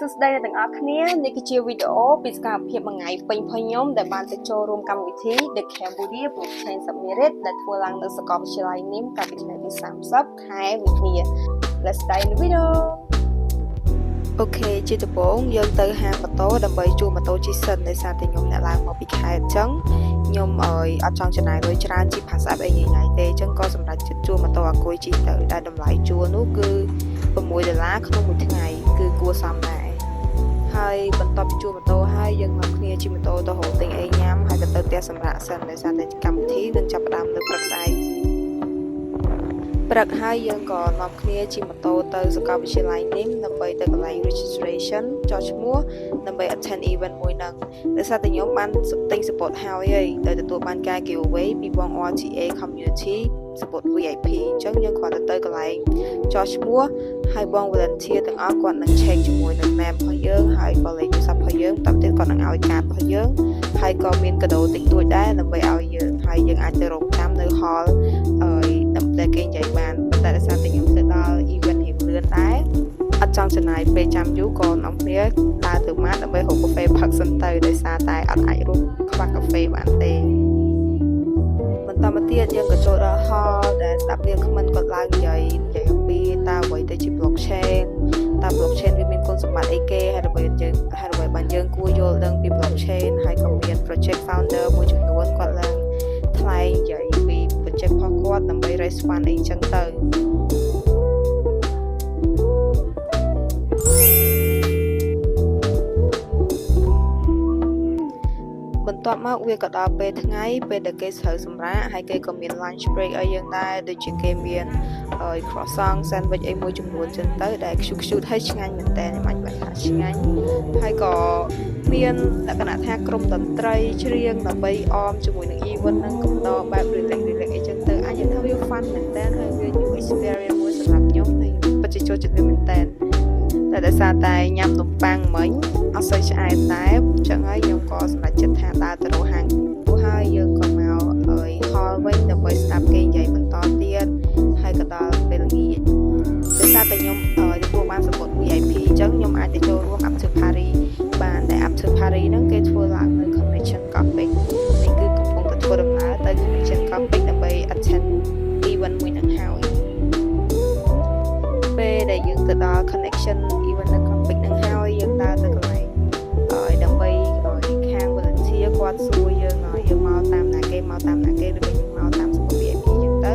សួស្តីអ្នកទាំងអស់គ្នានេះគឺជាវីដេអូពីសកម្មភាពមួយថ្ងៃពេញរបស់ខ្ញុំដែលបានទៅចូលរួមកម្មវិធី The Cambodia Blockchain Summit ដែលធ្វើឡើងនៅសាកលវិទ្យាល័យនីមកាលពីថ្ងៃទី30ខែមីនា Let's start the video. Okay ជាដំបូងយើងទៅហាងម៉ូតូដើម្បីជួលម៉ូតូជិះសិនដោយសារតែខ្ញុំអ្នកឡើងមកពីខេត្តអញ្ចឹងខ្ញុំអើយអត់ចង់ចំណាយលុយច្រើនជិះ PassApp អីញ៉ៃៗទេអញ្ចឹងក៏សម្រេចចិត្តជួលម៉ូតូអាគុយជិះទៅដែលតម្លៃជួលនោះគឺ6ដុល្លារក្នុងមួយថ្ងៃគឺគួរសមដែរហើយបន្ទាប់ពីជួលម៉ូតូហើយយើងនាំគ្នាជិះម៉ូតូទៅរកទិញអីញ៉ាំហើយក៏ទៅផ្ទះសម្រាកសិនដោយសារតែកម្មវិធីនឹងចាប់ផ្ដើមនៅព្រឹកស្អែកព្រឹកហើយយើងក៏នាំគ្នាជិះម៉ូតូទៅសាកលវិទ្យាល័យនីមដើម្បីទៅកន្លែង registration ចុះឈ្មោះដើម្បី attend event មួយហ្នឹងដោយសារតែខ្ញុំបានទិញសំបុត្រហើយហើយដោយទទួលបានការ giveaway ពីបង RTA community សំបុត្រ VIP អញ្ចឹងយើងគ្រាន់តែទៅកន្លែងចុះឈ្មោះហើយបង volunteer ទាំងអស់គាត់នឹង check ជាមួយនឹង name របស់យើងហើយក៏លេខទូរស័ព្ទរបស់យើងតទៅទៀតគាត់នឹងឲ្យកាតរបស់យើងហើយក៏មានកាដូតិចតួចដែរដើម្បីឲ្យយើងហើយយើងអាចទៅរងចាំនៅ hall អើយដើម្បីគេនិយាយបានប៉ុន្តែដោយសារតែខ្ញុំទៅដល់ event រៀងលឿនដែរអត់ចង់ចំណាយពេលចាំយូរក៏នាំគ្នាដើរទៅម៉ាតដើម្បីរកកាហ្វេផឹកសិនទៅដោយសារតែអត់អាចរស់ខ្វះកាហ្វេបានទេបន្តមកទៀតយើងក៏ចូលដល់ hall ដែលស្ដាប់វាគ្មិនគាត់ឡើងនិយាយនិយាយអំពីតើអ្វីទៅជា blockchain តើ blockchain វាមានគុណសម្បត្តិអីគេហើយអ្វីយើងហើយអ្វីបានយើងគួរយល់ដឹងពី blockchain ហើយក៏មាន project founder មួយចំនួនគាត់ឡើងថ្លែងនិយាយពី project របស់គាត់ដើម្បី raise fund អីចឹងទៅ បន្ទាប់មកវាក៏ដល់ពេលថ្ងៃពេលដែលគេត្រូវសម្រាកហើយគេក៏មាន lunch break ឲ្យយើងដែរដូចជាគេមានហើយ croissant sandwich អីមួយចំនួនចឹងទៅដែល cute cute ហើយឆ្ងាញ់មែនតើខ្ញុំអាចបាច់ថាឆ្ងាញ់ហើយក៏មានលក្ខណៈថាក្រុមតន្ត្រីច្រៀងដើម្បីអមជាមួយនឹង event ហ្នឹងកំដរបែប relax relax អីចឹងទៅអាចនិយាយថាវា fun មែនតើហើយវា new experience មួយសម្រាប់ខ្ញុំហើយពិតជាចូលចិត្តវាមែនតើតែដោយសារតែញ៉ាំនំប៉័ងមិញអត់សូវឆ្អែតដែរអញ្ចឹងហើយខ្ញុំក៏សម្រេចចិត្តថាដើរទៅរកហាងហើយយើងក៏មកអើយ hall វិញដើម្បីស្ដាប់គេនិយាយបន្តទៀតហើយក៏ដល់ពេលល្ងាចដោយសារតែខ្ញុំទទួលបានសំបុត្រ VIP អញ្ចឹងខ្ញុំអាចទៅចូលរួម After Party បានដែល After Party ហ្នឹងគេធ្វើឡើងនៅ Connection Coffee នេះគឺកំពុងតែធ្វើដំណើរទៅ Connection Coffee ដើម្បី attend event មួយហ្នឹងហើយពេលដែលយើងទៅដល់ connection event នៅ Coffee ហ្នឹងហើយយើងដើរទៅកន្លែងហើយដើម្បីឲ្យខាង volunteer គាត់សួរយើងឲ្យយើងមកតាមណាគេមកតាមណាគេឬក៏យើងមកតាមសំបុត្រ VIP អញ្ចឹងទៅ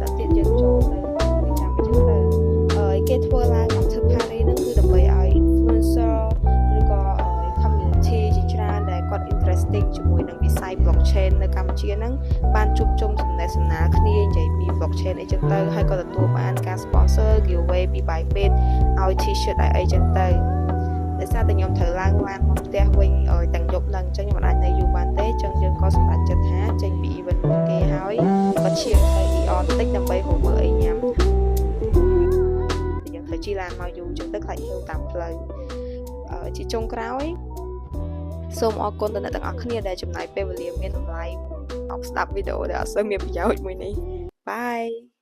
ដល់ទៀតយើងចូលទៅមួយចាំអញ្ចឹងទៅហើយគេធ្វើឡើង after party ហ្នឹងគឺដើម្បីឲ្យ influencer ឬក៏ឲ្យ community ជាច្រើនដែលគាត់ interesting ជាមួយនឹងវិស័យ blockchain នៅកម្ពុជាហ្នឹងបានជួបជុំសំណេះសំណាលគ្នានិយាយពី blockchain អីចឹងទៅហើយក៏ទទួលបានការ sponsor giveaway ពី Bybit ឲ្យ T-shirt ឲ្យអីចឹងទៅដោយសារតែខ្ញុំត្រូវឡើងឡានមកផ្ទះវិញឲ្យទាំងយប់ហ្នឹងអញ្ចឹងខ្ញុំមិនអាចនៅយូរបានទេអញ្ចឹងយើងក៏សម្រេចចិត្តថាចេញពី event មួយគេហើយក៏ឈៀងទៅ AEON តិចដើម្បីរកមើលអីញ៉ាំយើងត្រូវជិះឡានមកយូរអញ្ចឹងទៅខ្លាចហៀវតាមផ្លូវជាចុងក្រោយសូមអរគុណដល់អ្នកទាំងអស់គ្នាដែលចំណាយពេលវេលាមានតម្លៃមកស្ដាប់វីដេអូដែលអត់សូវមានប្រយោជន៍មួយនេះ Bye.